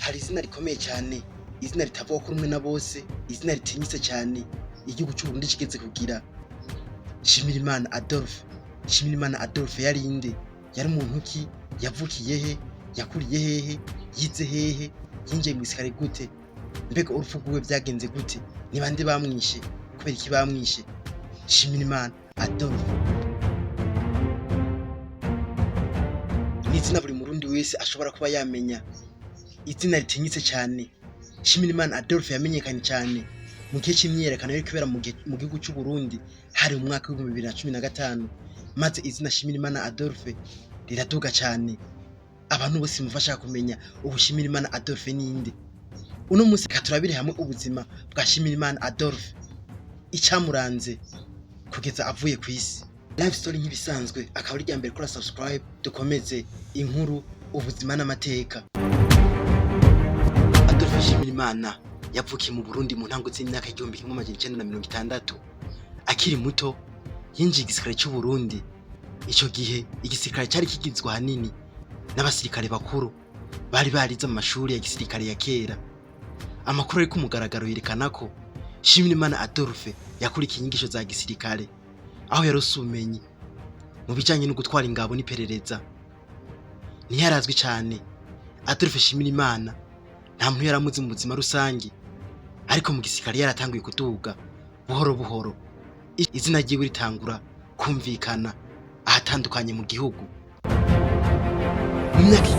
Hari izina rikomeye cyane, izina ritavugwa ko rumwe na bose, izina ritinyitse cyane igihugu c'Uburundi kigeze kugira. Nshimirimana Adolphe. Nshimirimana Adolphe yari inde? Yari muntu ki? Yavukiye he? Yakuriye hehe? Yize hehe? Yinjiye mu gisirikare gute? Mbega urupfu rwiwe vyagenze gute? Ni bande bamwishe? Kubera iki bamwishe? Nshimirimana Adolphe ni izina buri murundi wese ashobora kuba yamenya, izina ritinyitse cyane. Nshimirimana Adolphe yamenyekanye cyane mu gihe c'imyiyerekano yariko ibera mu gihugu c'u Burundi, hari mu mwaka w'2015, maze izina Nshimirimana Adolphe riraduga cyane. Abantu bose bumva kumenya ubu Nshimirimana Adolphe ninde. Uno munsi reka turabire hamwe ubuzima bwa Nshimirimana Adolphe, icamuranze kugeza avuye kw'isi. Life story nk'ibisanzwe, akaba ari irya mbere kuri subscribe, dukomeze inkuru, ubuzima n'amateka. Adolphe Nshimirimana yavukiye mu Burundi mu ntango z'imyaka 1960. Akiri muto yinjiye igisirikare c'u Burundi. Ico gihe igisirikare cari kigizwe ahanini n'abasirikare bakuru bari barize mu mashuri ya gisirikare ya kera. Amakuru ari ku mugaragaro yerekana ko Nshimirimana Adolphe yakurikiye inyigisho za gisirikare, aho yaronse ubumenyi mu bijanye no gutwara ingabo n'iperereza. Ntiyarazwi cane Adolphe Nshimirimana, nta muntu yaramuzi mu buzima rusangi, ariko mu gisirikare yaratanguye kuduga buhoro buhoro, izina ryiwe ritangura kumvikana ahatandukanye mu gihugu. Mu myaka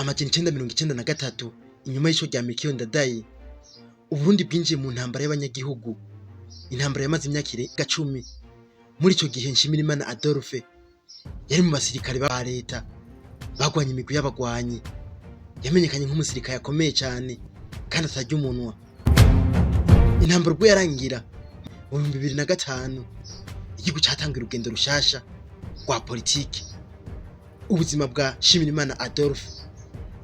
1993, inyuma y'ico rya Melchior Ndadaye, Uburundi bwinjiye mu ntambara y'abanyagihugu, intambara yamaze imyaka irenga 10. Muri ico gihe Nshimirimana Adolphe yari mu basirikare ba leta bagwanye imigwi y'abagwanyi. Yamenyekanye nk'umusirikare akomeye cyane kandi atarya umunwa. Intambara ubwo yarangira mu 2005, igihugu catanguye urugendo rushasha rwa politiki. Ubuzima bwa Nshimirimana Adolphe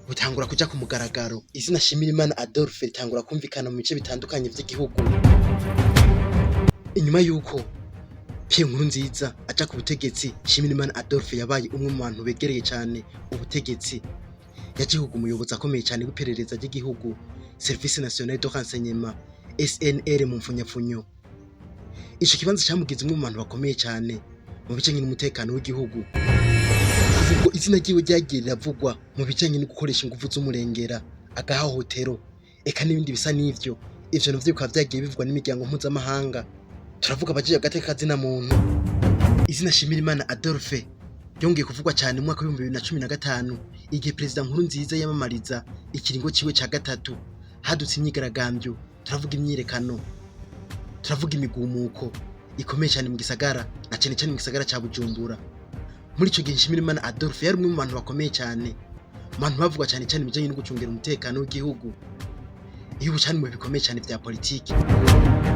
butangura kuja ku mugaragaro. Izina Nshimirimana Adolphe ritangura kumvikana mu bice bitandukanye vy'igihugu. Inyuma yuko Pierre Nkurunziza aja ku butegetsi, Nshimirimana Adolphe yabaye umwe mu bantu begereye cyane ubutegetsi. Yagihugu umuyobozi akomeye cyane w'iperereza ry'igihugu, Service National de Renseignement, SNR mu mfunyapfunyo. Ico kibanza camugize umwe mu bantu bakomeye cyane mu bijanye n'umutekano w'igihugu. Kuva ubwo izina ryiwe ryagiye riravugwa mu bijanye no gukoresha inguvu z'umurengera, agahohotero, eka n'ibindi bisa n'ivyo. Ivyo navyo bikaba vyagiye bivugwa n'imiryango mpuzamahanga, turavuga abajiye agateka kazina muntu. Izina Nshimirimana Adolphe ryongeye kuvugwa cyane mu mwaka w'2015, igihe Perezida Nkurunziza yamamariza ikiringo ciwe ca gatatu. Hadutse imyigaragambyo, turavuga imyirekano, turavuga imigumuko ikomeye cyane mu gisagara, na cyane cyane mu gisagara ca Bujumbura. Muri ico gihe Nshimirimana Adolphe yari umwe mu bantu bakomeye cyane, mu bantu bavugwa cyane cyane mu bijanye no gucungera umutekano w'igihugu. Igihugu cari mu bihe bikomeye cyane vya politiki.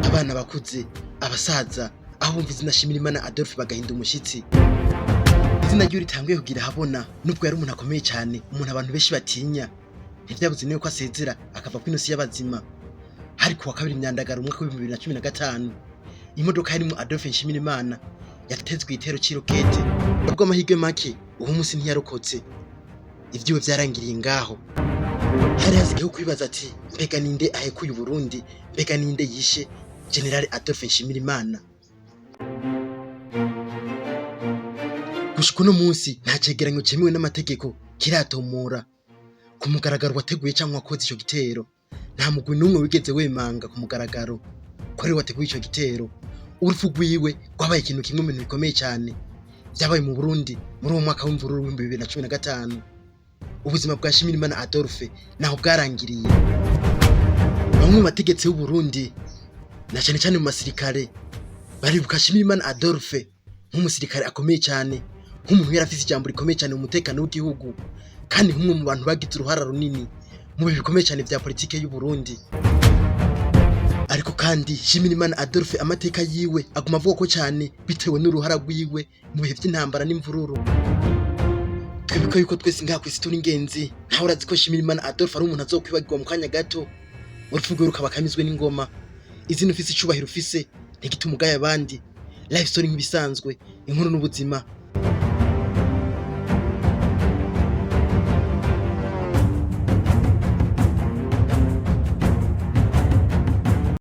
Abana bakuze, abasaza, aho bumva izina Nshimirimana Adolphe bagahinda umushitsi. Izina ryiwe ritanguye kugira ahabona, nubwo yari umuntu akomeye cyane, umuntu abantu benshi batinya, ntivyabuze niyo ko asezera akava kw'ino si y'abazima. Hari kuwa kabiri Myandagaro umwaka w'2015, imodoka yarimwo Adolphe Nshimirimana yatezwe igitero c'irokete. Ubwo amahirwe make, uwo munsi ntiyarokotse, ivyiwe vyarangiriye ngaho. Hari hasigayeho kwibaza ati: mbega ninde ahekuye Uburundi? Mbega ninde yishe General Adolphe Nshimirimana? Gushika uno munsi nta cegeranyo cemewe n'amategeko kiratomora ku mugaragaro wateguye canke wakoze ico gitero. Nta mugwi n'umwe wigeze wemanga ku mugaragaro ko ariwe wateguye ico gitero. Urupfu rwiwe rwabaye ikintu kimwe mu bintu bikomeye cyane vyabaye mu Burundi muri uwo mwaka w'imvururu w'2015. Ubuzima bwa Nshimirimana Adolphe naho bwarangiriye. Bamwe mu bategetsi b'u Burundi, na cyane cyane mu basirikare, baribuka Nshimirimana Adolphe nk'umusirikare akomeye cyane, nk'umuntu yari afise ijambo rikomeye cyane mu mutekano w'igihugu, kandi nk'umwe mu bantu bagize uruhara runini mu bihe bikomeye cyane vya politike y'u Burundi. Ariko kandi Nshimirimana Adolphe, amateka yiwe aguma avuga ko cyane bitewe n'uruhara rwiwe mu bihe vy'intambara n'imvururu. Twibuka yuko twese ngaha kw'isi turi ingenzi. Ntawe urazi ko Nshimirimana Adolphe ari umuntu azokwibagirwa mu kanya gato, urupfu rwiwe rukaba kamizwe n'ingoma. Izina ufise, icubahiro ufise, ntigituma ugaya abandi. Life story nk'ibisanzwe, inkuru n'ubuzima.